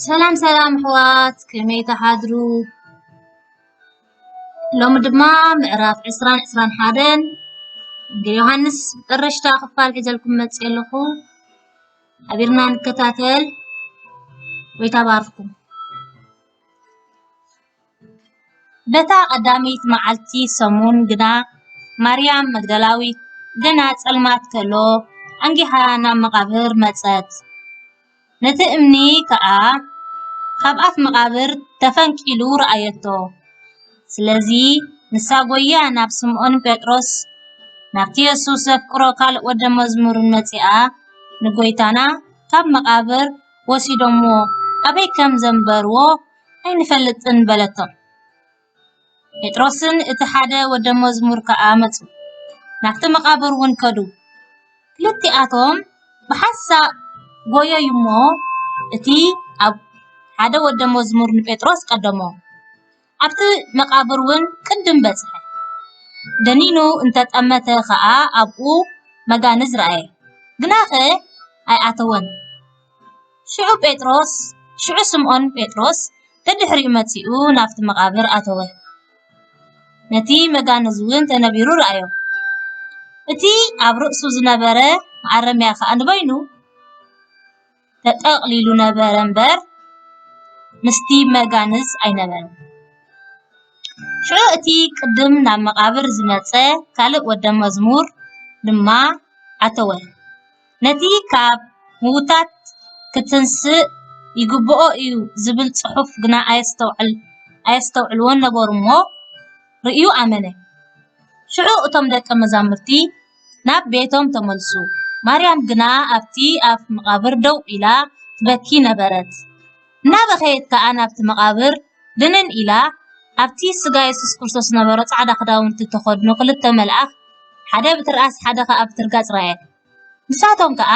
ሰላም ሰላም ኣሕዋት፣ ከመይ ትሓድሩ? ሎሚ ድማ ምዕራፍ ዕስራን ዕስራን ሓደን ወንጌል ዮሃንስ መጨረሽታ ክፋል ሒዘልኩም መፅእ ኣለኹ። ሓቢርና ንከታተል። ወይ ተባርኩም። በታ ቀዳመይቲ መዓልቲ ሰሙን ግና ማርያም መግደላዊት ገና ጸልማት ከሎ ኣንጊሓ ናብ መቓብር መጸት። ነቲ እምኒ ከኣ ካብ ኣፍ መቓብር ተፈንቂሉ ረኣየቶ። ስለዚ ንሳ ጎያ ናብ ስምዖን ጴጥሮስ፣ ናብቲ የሱስ ዘፍቅሮ ካልእ ወደ መዝሙርን መጺኣ፣ ንጎይታና ካብ መቓብር ወሲዶሞ ኣበይ ከም ዘንበርዎ ኣይንፈልጥን በለቶ። ጴጥሮስን እቲ ሓደ ወደ መዝሙር ከኣ መጹ፣ ናብቲ መቓብር እውን ከዱ። ክልቲኣቶም ብሓንሳእ ጎየዩ እሞ፣ እቲ ኣብ ሓደ ወደ መዝሙር ንጴጥሮስ ቀደሞ። ኣብቲ መቓብር እውን ቅድም በጽሐ። ደኒኑ እንተጠመተ ኸኣ ኣብኡ መጋንዝ ረኣየ፣ ግናኸ ኣይኣተወን። ሽዑ ጴጥሮስ፣ ሽዑ ስምዖን ጴጥሮስ ደድሕሪኡ መጺኡ ናብቲ መቓብር ኣተወ። ነቲ መጋንዝ እውን ተነቢሩ ረኣዮ። እቲ ኣብ ርእሱ ዝነበረ መኣረምያ ኸኣ ንበይኑ ተጠቕሊሉ ነበረ እምበር፣ ምስቲ መጋንዝ ኣይነበረን። ሽዑ እቲ ቅድም ናብ መቓብር ዝመጸ ካልእ ወደ መዝሙር ድማ ኣተወ። ነቲ ካብ ምዉታት ክትንስእ ይግብኦ እዩ ዝብል ጽሑፍ ግና ኣየስተውዕል-፣ ኣየስተውዕልዎን ነበሩ እሞ፣ ርእዩ ኣመነ። ሽዑ እቶም ደቀ መዛሙርቲ ናብ ቤቶም ተመልሱ። ማርያም ግና ኣብቲ ኣፍ መቓብር ደው ኢላ ትበኪ ነበረት። እናበኸየት ከኣ ናብቲ መቓብር ድንን ኢላ፣ ኣብቲ ስጋ የሱስ ክርስቶስ ዝነበሮ ጻዕዳ ክዳውንቲ እተኸድኑ ክልተ መልኣኽ፣ ሓደ ብትርኣስ ሓደ ኸኣ ብትርጋጽ ረኣየት። ንሳቶም ከኣ፣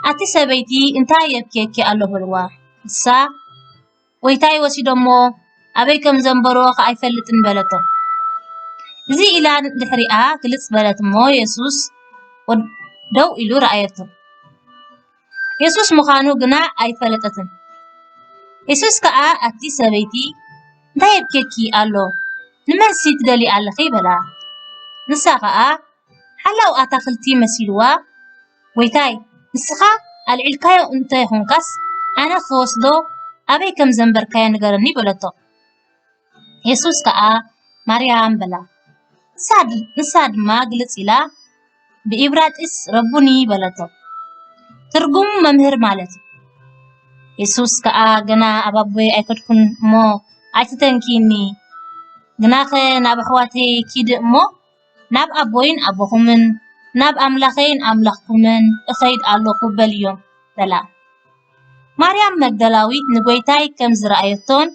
"ኣቲ ሰበይቲ፣ እንታይ የብክየኪ ኣሎ?" በልዋ። ንሳ፣ "ጐይታይ ወሲዶሞ፣ ኣበይ ከም ዘንበርዎ ኸኣ ኣይፈልጥን" በለቶም። እዚ ኢላ ንድሕሪኣ ግልጽ በለት እሞ፣ የሱስ ወድ-፣ ደው ኢሉ ረኣየቶ። የሱስ ምዃኑ ግና ኣይፈለጠትን። የሱስ ከኣ፣ "ኣቲ ሰበይቲ፣ እንታይ የብክየኪ ኣሎ? ንመንሲ ትደልዪ ኣለኺ?" በላ። ንሳ ኸኣ ሓላው ኣታኽልቲ መሲልዋ፣ "ጐይታይ፣ ንስኻ ኣልዒልካዮ እንተ ኾንካስ፣ ኣነ ክወስዶ ኣበይ ከም ዘንበርካዮ ንገረኒ" በለቶ። የሱስ ከኣ፣ "ማርያም" በላ። ንሳ ድ-፣ ንሳ ድማ ግልጽ ኢላ ብኢብራጢስ "ረቡኒ" በለቶ። ትርጉሙ "መምህር" ማለት እዩ። የሱስ ከኣ፣ "ገና ኣብ ኣቦይ ኣይከድኩን እሞ ኣይትተንክይኒ፣ ግናኸ ናብ ኣሕዋተይ ኪድ እሞ፣ ናብ ኣቦይን ኣቦኹምን፣ ናብ ኣምላኸይን ኣምላኽኩምን እኸይድ ኣለኹ" በልዮም" በላ። ማርያም መግደላዊት ንጐይታይ ከም ዝረኣየቶን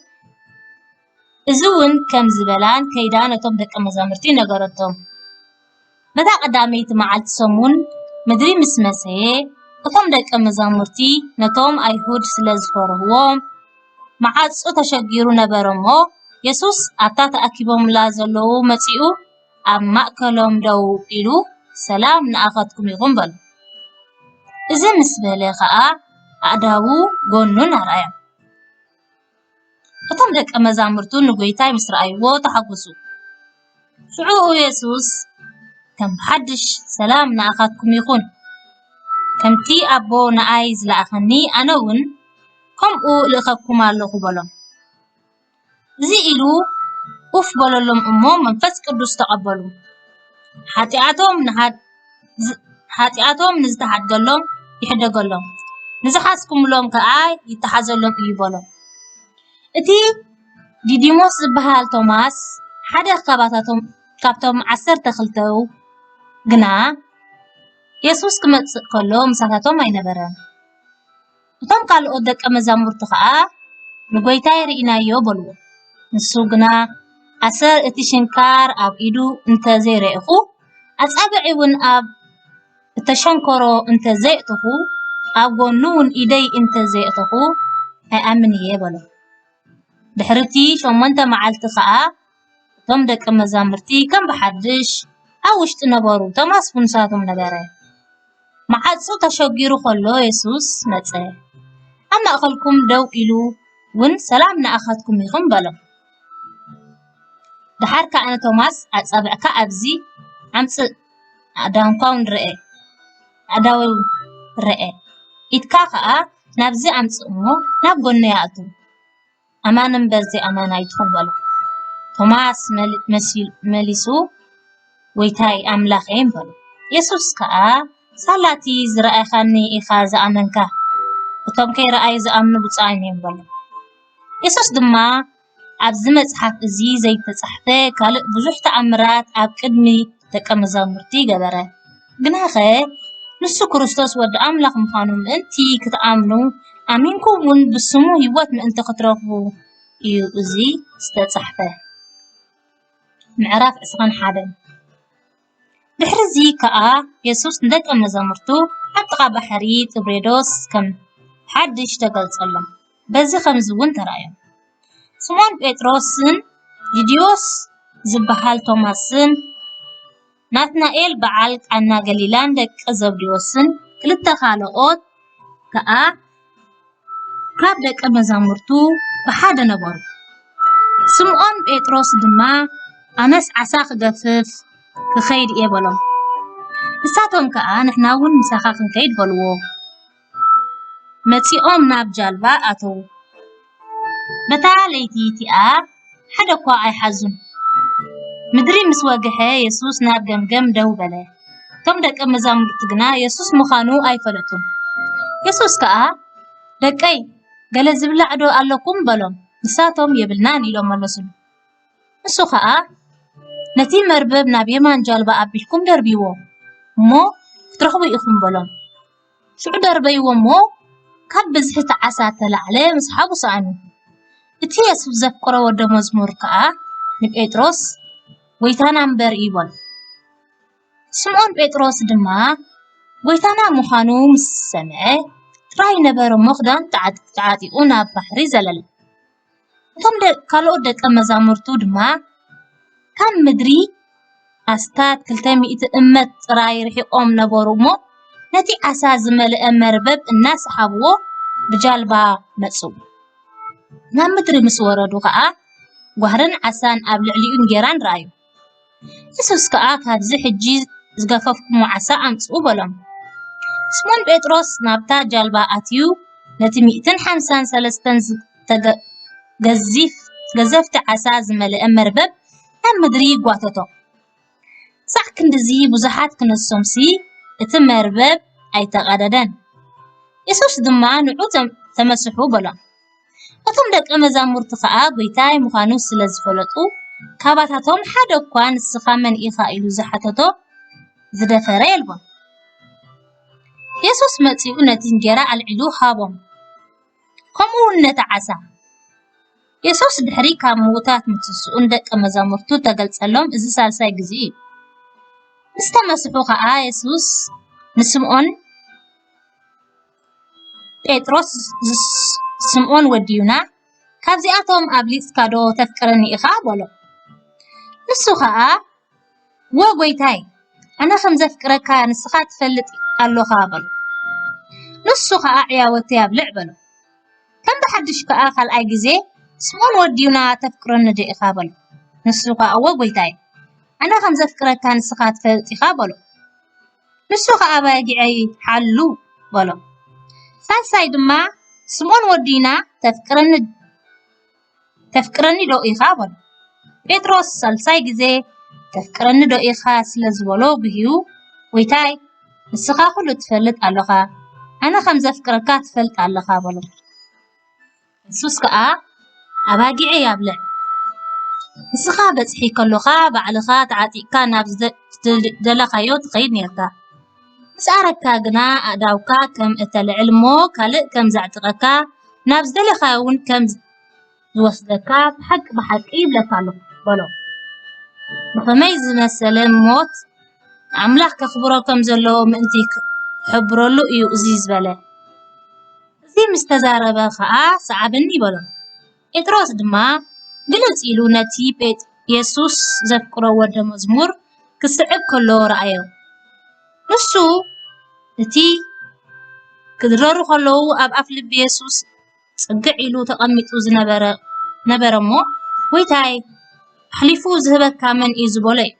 እዚ እውን ከም ዝበላን ከይዳ ነቶም ደቀ መዛሙርቲ ነገረቶም። በታ ቀዳመይቲ መዓልቲ ሰሙን ምድሪ ምስ መሰየ፣ እቶም ደቀ መዛሙርቲ ነቶም ኣይሁድ ስለ ዝፈርህዎም፣ መዓጹ ተሸጊሩ ነበረ እሞ፣ የሱስ ኣብታ ተኣኪቦምላ ዘለዉ መጺኡ፣ ኣብ ማእከሎም ደው ኢሉ፣ "ሰላም ንኣኻትኩም ይኹን" በሉ። እዚ ምስ በለ ኸኣ ኣእዳዉ ጎኑን ኣርኣዮም። እቶም ደቀ መዛሙርቱ ንጎይታይ ምስ ረኣይዎ ተሓጎሱ። ሽዑ የሱስ ከም ብሓድሽ፣ "ሰላም ንኣኻትኩም ይኹን። ከምቲ ኣቦ ንኣይ ዝለኣኸኒ፣ ኣነ እውን ከምኡ እልእኸኩም ኣለኹ" በሎም። እዚ ኢሉ ኡፍ በለሎም እሞ መንፈስ ቅዱስ ተቐበሉ። ሓጢኣቶም ንሃድ-፣ ዝ-፣ ሓጢኣቶም ንዝተሓድገሎም ይሕደገሎም፣ ንዝሓዝኩምሎም ከኣ ይተሓዘሎም እዩ በሎም። እቲ ዲዲሞስ ዝበሃል ቶማስ፣ ሓደ ካባታቶም፣ ካብቶም ዓሰርተ ክልተው ግና፣ የሱስ ክመጽእ ከሎ ምሳታቶም ኣይነበረን። እቶም ካልኦት ደቀ መዛሙርቲ ኸኣ፣ "ንጎይታይ ርኢናዮ" በልዎ። ንሱ ግና፣ "ኣሰር እቲ ሽንካር ኣብ ኢዱ እንተ ዘይረእኹ፣ ኣጻብዕ እውን ኣብ እተሸንከሮ እንተ ዘየእተኹ፣ ኣብ ጎኑ እውን ኢደይ እንተ ዘየእተኹ፣ ኣይኣምን እየ" በሎ። ድሕሪ እቲ ሸሞንተ መዓልቲ ኸኣ፣ እቶም ደቀ መዛሙርቲ ከም ብሓድሽ ኣብ ውሽጢ ነበሩ፣ ቶማስ ብምሳቶም ነበረ። መዓጹ ተሸጊሩ ኸሎ የሱስ መጸ። ኣብ ማእኸልኩም ደው ኢሉ እውን ሰላም ንኣኻትኩም ይኹን በሎም። ደሓር ከኣ ንቶማስ ኣጻብዕካ ኣብዚ ኣምጽእ፣ ኣእዳውካ እውን ርኤ፣ ኣእዳወይ ርኤ፣ ኢድካ ከኣ ናብዚ ኣምጽእ እሞ ናብ ጎነይ ኣእቱ። ኣማን እምበር ዘይኣማን ኣይትኹን በሎ። ቶማስ መል- መሲል- መሊሱ ጎይታይ ኣምላኸይን በሎ። የሱስ ከኣ ሳላቲ ዝረኣኻኒ ኢኻ ዝኣመንካ፣ እቶም ከይረኣዩ ዝኣምኑ ብፁዓን እዮም በሎ። የሱስ ድማ ኣብዚ መጽሓፍ እዚ ዘይተጻሕፈ ካልእ ብዙሕ ተኣምራት ኣብ ቅድሚ ደቀ መዛሙርቲ ገበረ። ግናኸ ንሱ ክርስቶስ ወዲ ኣምላኽ ምዃኑ ምእንቲ ክትኣምኑ ኣሚንኩም እውን ብስሙ ህይወት ምእንቲ ክትረኽቡ እዩ እዚ ዝተጻሕፈ። ምዕራፍ ዕስራን ሓደን። ድሕርዚ ከኣ የሱስ ንደቀ መዛሙርቱ ኣብ ጥቓ ባሕሪ ጥብሬዶስ ከም ሓድሽ ተገልጸሎም። በዚ ከምዚ እውን ተራእዮም። ስምዖን ጴጥሮስን ዲድዮስ ዝበሃል ቶማስን ናትናኤል በዓል ቃና ገሊላን ደቂ ዘብዴዎስን ክልተ ካልኦት ከኣ ካብ ደቀ መዛሙርቱ ብሓደ ነበሩ። ስምዖን ጴጥሮስ ድማ ኣነስ ዓሳ ክገፍፍ ክኸይድ እየ በሎም። ንሳቶም ከኣ ንሕና እውን ምሳኻ ክንከይድ በልዎ። መጺኦም ናብ ጃልባ ኣተዉ። በታ ለይቲ እቲኣ ሓደ እኳ ኣይሓዙን። ምድሪ ምስ ወግሐ የሱስ ናብ ገምገም ደው በለ። እቶም ደቀ መዛሙርቲ ግና የሱስ ምዃኑ ኣይፈለጡን። የሱስ ከኣ ደቀይ፣ ገለ ዝብላዕ ዶ ኣለኩም በሎም። ንሳቶም የብልናን ኢሎም መለሱሉ። ንሱ ኸኣ ነቲ መርበብ ናብ የማን ጃልባ ኣቢልኩም ደርብይዎ እሞ ክትረኽቡ ኢኹም በሎም። ሽዑ ደርበይዎ እሞ ካብ ብዝሒ እቲ ዓሳ እተላዕለ ምስሓቡ ሰኣኑ። እቲ የሱስ ዘፍቅሮ ወዲ መዝሙር ከኣ ንጴጥሮስ ጎይታና እምበር እዩ በሎ። ስምዖን ጴጥሮስ ድማ ጎይታና ምዃኑ ምስ ሰምዐ ጥራይ ነበረ እሞ ክዳን ተዓጢቑ ናብ ባሕሪ ዘለለ። እቶም ካልኦት ደቀ መዛሙርቱ ድማ ካብ ምድሪ ኣስታት ክልተ ሚእቲ እመት ጥራይ ርሒቖም ነበሩ እሞ ነቲ ዓሳ ዝመልአ መርበብ እናሰሓብዎ ብጃልባ መጹ። ናብ ምድሪ ምስ ወረዱ ኸኣ ጓህርን ዓሳን ኣብ ልዕሊኡ እንጌራን ረኣዩ። የሱስ ከኣ ካብዚ ሕጂ ዝገፈፍኩሞ ዓሳ ኣምጽኡ በሎም። ስምዖን ጴጥሮስ ናብታ ጃልባ ኣትዩ ነቲ ሚእትን ሓምሳን ሰለስተን ዝተገ- ገዚፍ ገዘፍቲ ዓሳ ዝመልአ መርበብ ናብ ምድሪ ይጓተቶ። ሳዕ ክንድዚ ብዙሓት ክነሶምሲ እቲ መርበብ ኣይተቐደደን። የሱስ ድማ ንዑ ተመስሑ በሎም። እቶም ደቀ መዛሙርቲ ኸኣ ጎይታይ ምዃኑ ስለ ዝፈለጡ ካባታቶም ሓደ እኳ ንስኻ መን ኢኻ ኢሉ ዝሓተቶ ዝደፈረ የልቦን። የሱስ መጺኡ ነቲ እንጌራ ኣልዒሉ ሃቦም፣ ከምኡ እውን ነቲ ዓሳ። የሱስ ድሕሪ ካብ ምዉታት ምትንስኡን ደቀ መዛሙርቱ ተገልጸሎም እዚ ሳልሳይ ግዜ እዩ። ምስ ተመስሑ ኸኣ የሱስ ንስምዖን ጴጥሮስ ዝስ- ስምዖን ወዲ ዮና ካብዚኣቶም ኣብሊጽካ ዶ ተፍቅረኒ ኢኻ በሎ። ንሱ ኸኣ ወ ጎይታይ ኣነ ከም ዘፍቅረካ ንስኻ ትፈልጥ ኣሎኻ በሎ። ንሱ ኸኣ ዕያወተይ ኣብልዕ በሎ። ከም ብሓድሽ ከኣ ካልኣይ ግዜ ስምዖን ወዲ ዮና ተፍቅረኒ ዶ ኢኻ በሎ። ንሱ ኸኣ ወ ጎይታይ ኣነ ከም ዘፍቅረካ ንስኻ ትፈልጥ ኢኻ በሎ። ንሱ ኸኣ ኣባጊዐይ ሓሉ በሎ። ሳልሳይ ድማ ስምዖን ወዲ ዮና ተፍቅረኒ ተፍቅረኒ ዶ ኢኻ በሎ። ጴጥሮስ ሳልሳይ ግዜ ተፍቅረኒ ዶ ኢኻ ስለ ዝበሎ ብህዩ ጎይታይ ንስኻ ኩሉ ትፈልጥ ኣለኻ ኣነ ከም ዘፍቅረካ ትፈልጥ ኣለኻ በሎ። የሱስ ከኣ ኣባጊዐይ ኣብልዕ። ንስኻ በጽሒ ከሎኻ ባዕልኻ ተዓጢቕካ ናብ ዝደ- ዝደለኻዮ ትኸይድ ኔርካ። ምስ ኣረግካ ግና ኣእዳውካ ከም እተልዕል እሞ ካልእ ከም ዘዕጥቐካ ናብ ዝደለኻዮ እውን ከም ዝወስደካ ብሓቂ ብሓቂ ይብለካ ኣለኹ በሎ። ብኸመይ ዝመሰለ ሞት ንኣምላኽ ከኽብሮ ከም ዘለዎ ምእንቲ ክሕብረሉ እዩ እዚ ዝበለ። እዚ ምስ ተዛረበ ኸኣ ሰዓብኒ በሎ። ጴጥሮስ ድማ ግልጽ ኢሉ ነቲ ጴጥ- የሱስ ዘፍቅሮ ወደ መዝሙር ክስዕብ ከሎ ረኣዮ። ንሱ እቲ ክድረሩ ከለዉ ኣብ ኣፍ ልቢ የሱስ ጽግዕ ኢሉ ተቐሚጡ ዝነበረ ነበረ እሞ፣ "ጎይታይ፣ ኣሕሊፉ ዝህበካ መን እዩ?" ዝበሎ እዩ።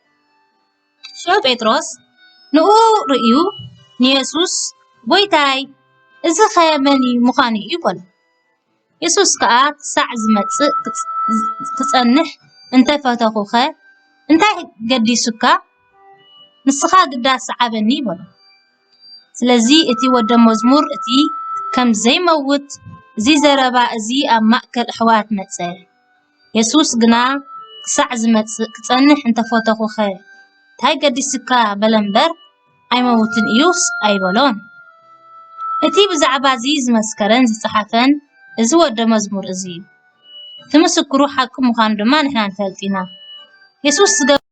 ሽዑ ጴጥሮስ ንኡ ርእዩ ንየሱስ፣ "ጎይታይ፣ እዚ ኸ መን እዩ ምዃኑ እዩ?" በሎ። የሱስ ከኣ፣ "ክሳዕ ዝመጽእ ክጽ-፣ ክጸንሕ እንተፈተኹኸ እንታይ ገዲሱካ? ንስኻ ግዳ ሰዓበኒ" በሎ። ስለዚ እቲ ወደ መዝሙር እቲ ከም ዘይመውት እዚ ዘረባ እዚ ኣብ ማእከል ኣሕዋት መጸ። የሱስ ግና፣ "ክሳዕ ዝመጽእ ክጸንሕ እንተፈተኹኸ እንታይ ገዲስካ?" በለ እምበር፣ "ኣይመውትን እዩስ?" ኣይበሎን። እቲ ብዛዕባ እዚ ዝመስከረን ዝጸሓፈን እዚ ወደ መዝሙር እዚ እዩ። እቲ ምስክሩ ሓቂ ምዃኑ ድማ ንሕና ንፈልጥ ኢና። የሱስ ዝገ-